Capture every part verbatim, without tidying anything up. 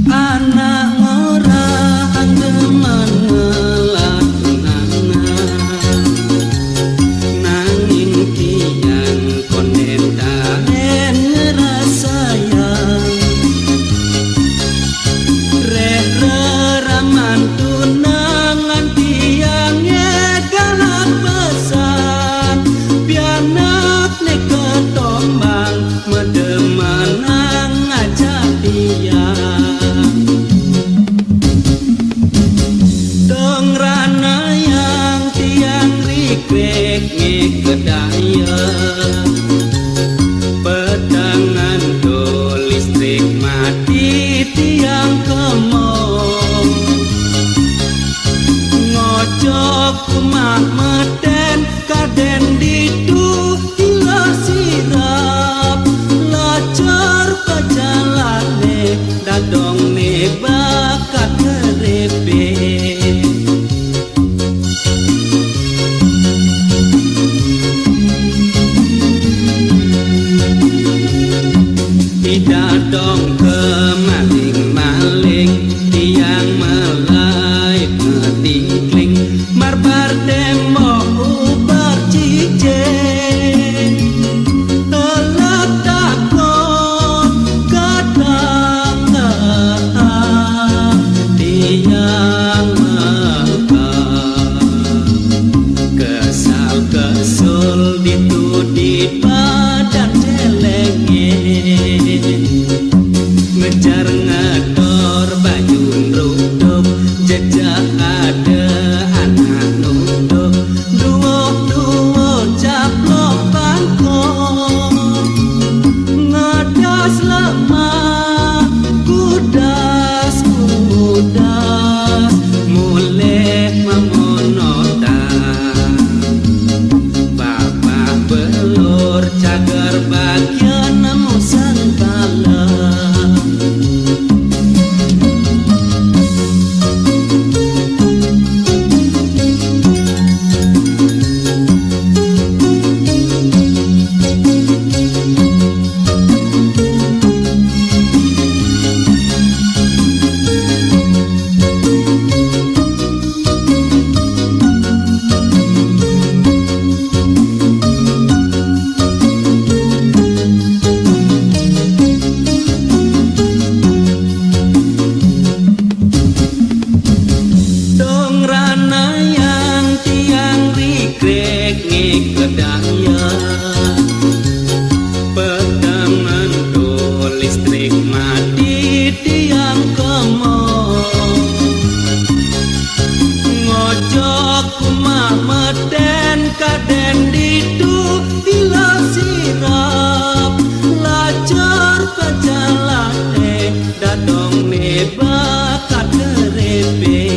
Anak ngora andemen ngelaku nana, nanging tiang konden taen ngerasayang. Reh reraman tunangan tiang ngegalak pesan, pianak ne ketombang medemenang ngajak tiang. Dong ranayang tiang rikrek ngekedaya, petangan to listrik mati tiang kemo. Ngojok kumah meten kaden ditu ila sirap, lajar pajalane dadong ne bakat kerepe. Ida dong kemaling-maling, tiang melai metingkling, marbar tembok ubar cijing. Elak takon kadang tiang mengkang. Kesal kesul ditu di padan celenge. Ngejar ngetor bayun ruduk, jejak ada anak nunduk. Duo-duo caplok bangkong, ngadas lemah, kudas, kudas, mulih mamonotan. Bapak belur cagar bagian nemu sangkala. Dong ranayang tiang rikrek ngikedaya, pedangan to listrik mati tiang kemo. Ngojok kumah meten kaden ditu ila sirap, lajar pajalane dadong ne bakat kerepe.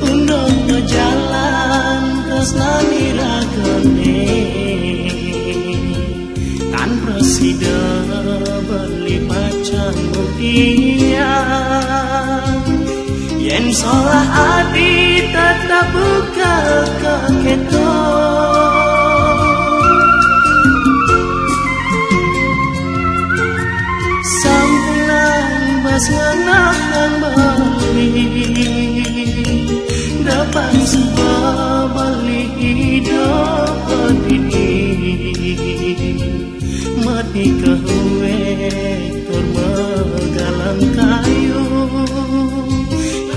Unduk bejalan tresnani ragane, tan prasida beli pacang mutia. Yen salah ati tetep buka keketo. Sampunang bas ngenahang beli, dapan suba beli idup ini. Mati kehuek tur megalang kayu,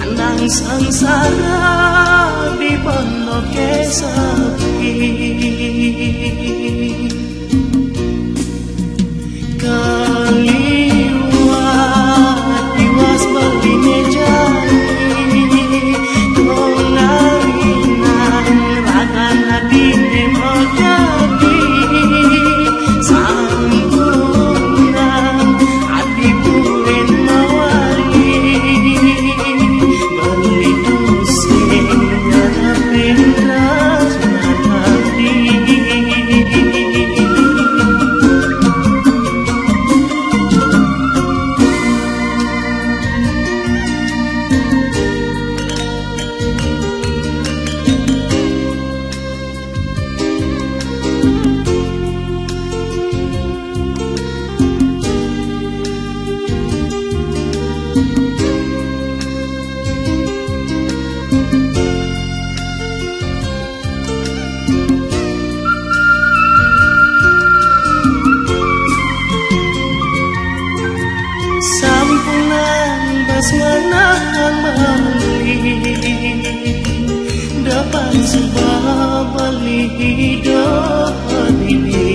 anang sangsara di pondok sepi. Kaliwat tiwas beli mejani, tunggal inang rakan adine mojadi, sampunang adi buin mawali, beli tusing ngarepin rasmana. Sampunang bas ngenahang beli, dapan suba beli idup ini.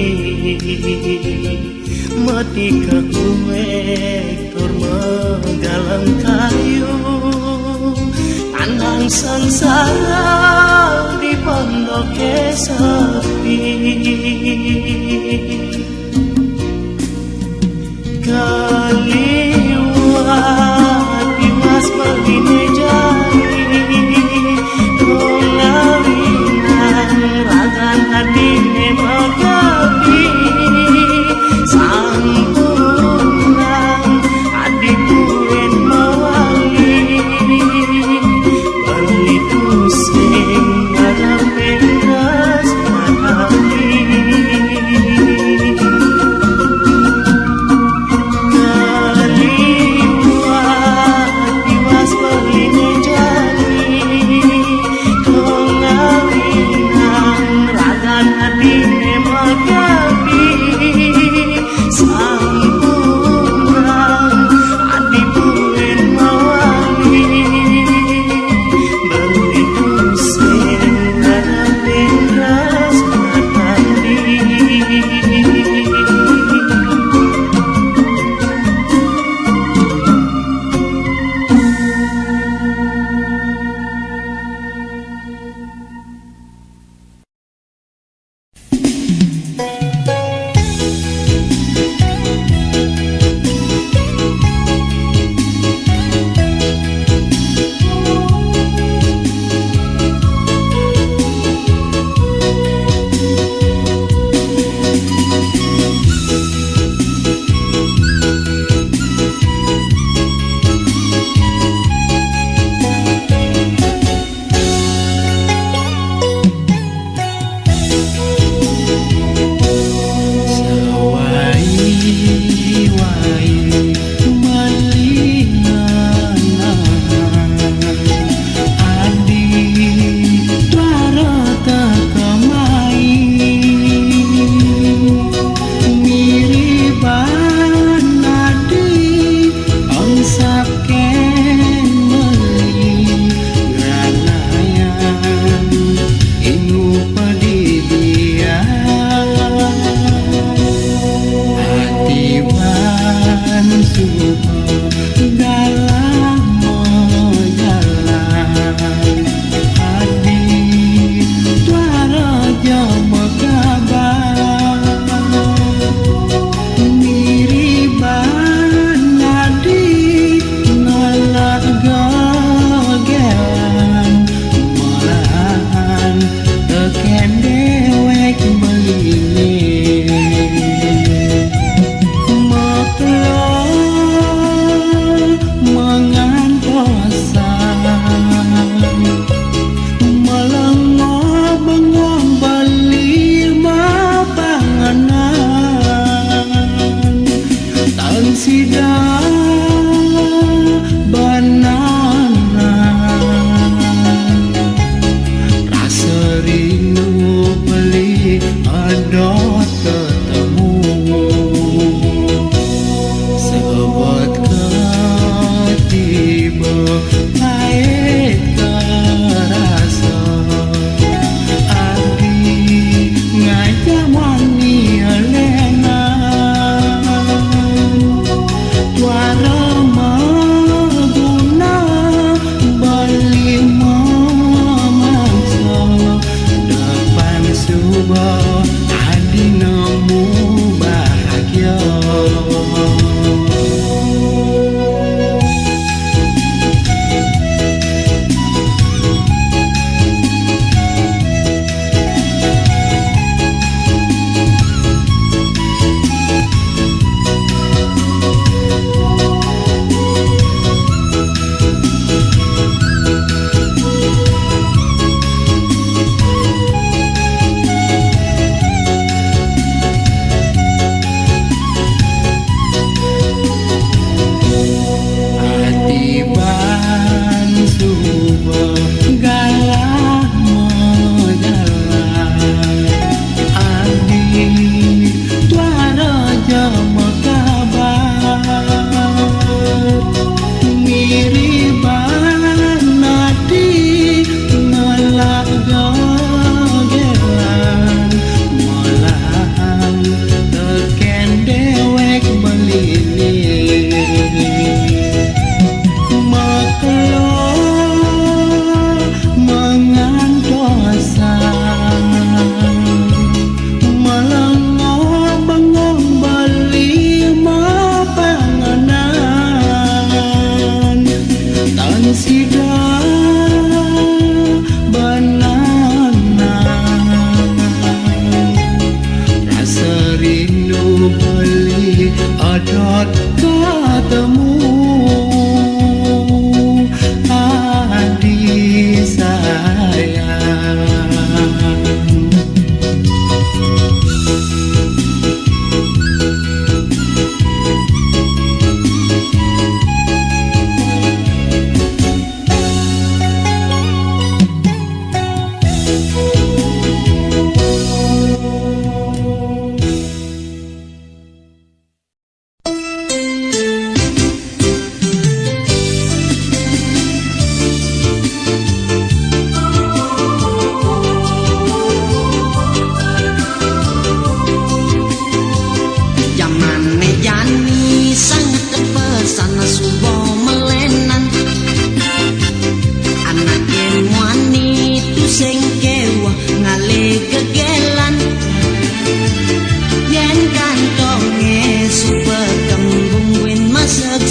Mati kehuek tur megalang kayu, anang sangsara di pondok sepi. Kaliwat tiwas beli mejani, tunggal inang rakan adine mojadi, sampunang adi buin mawali, beli tusing ngarepin rasmana. Kaliwat tiwas beli mejani, tunggal inang rakan adine mojadi, sampunang adi buin mawali, beli tusing ngarepin rasmana.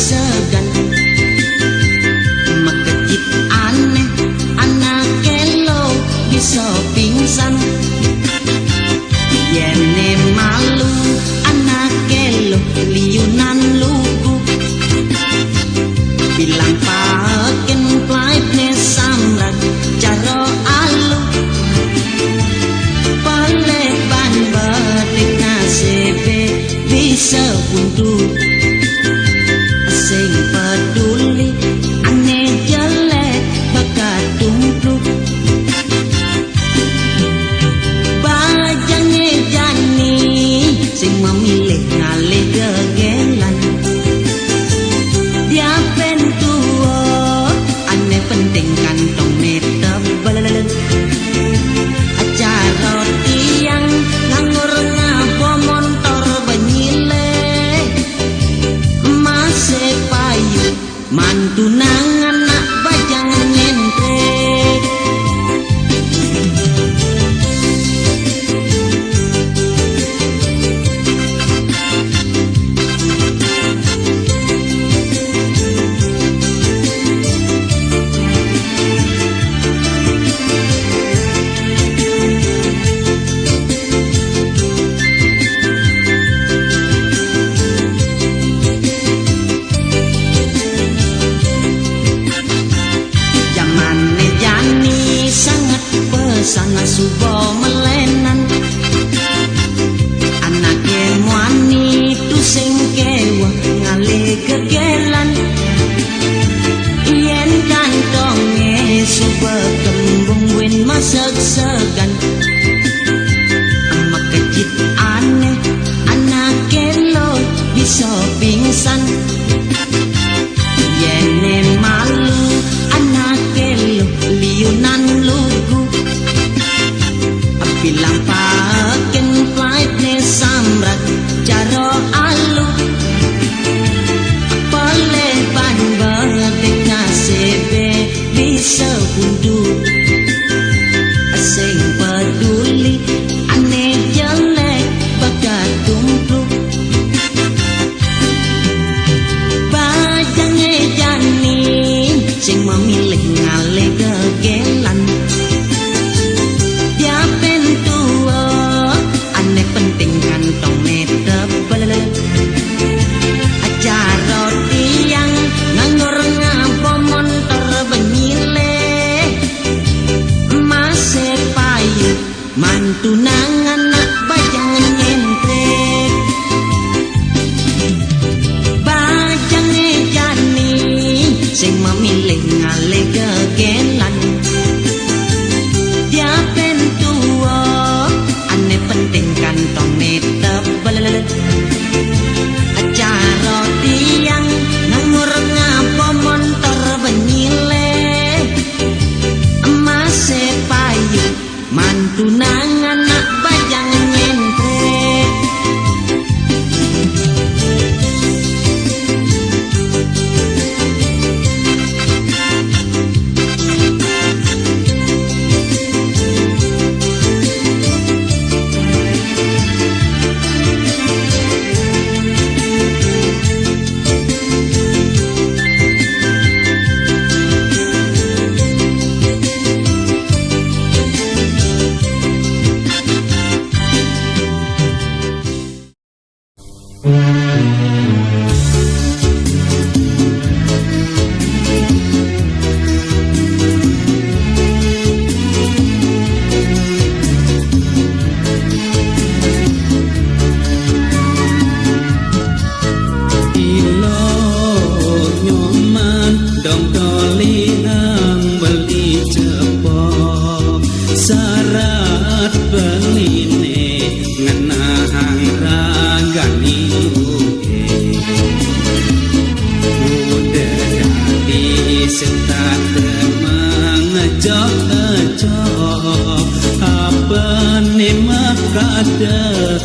segan. Makejit aneh, anak kelo bisa pingsan. Yene malu, anak kelo liunan lugu. Bilang paken plaitne samrak caro alu. Peleh ban bedik nasebe bisa buntu. Sing peduli ane jelek bakat tumpluk. Bajange jani sing memilih ngalih gegelan. Dia pentuo ane penting kantone tebel. Acara tiang nganggur ngabo montor benyile. Mase payu mantu nang anak bajang nyentrek. Jamane jani sanget pesana suba melenan. Anake muani tusing keweh ngalih gegelan. Yen kantonge suba kembung win maseg-segan. Makejit aneh, anake lo bisa pingsan. Yene malu, anake lo liunan lugu. Bilang paken plaitne samrak caro alu. Peleh ban bedik nasebe bisa buntu. Sing peduli ane jelek bakat tumpluk. Bajange jani sing memilih ngalih gegelan. Dia pentuo ane penting kantone tebel. Acara tiang nganggur ngabo montor benyile. Mase payu mantu nang anak bajang nyentrek. Bajange jani sing memilih ngalih gegelan. Dia pentuo ane penting kantone tebel. Acara tiang nganggur ngabo montor benyile. Mase payu mantu nang anak bajang nyentrek. Ilo nyoman dong tolihang beli cepok, sarat beline ngenahang ragani luke. Udah dadi setat mangejo-ejo, apane makadeh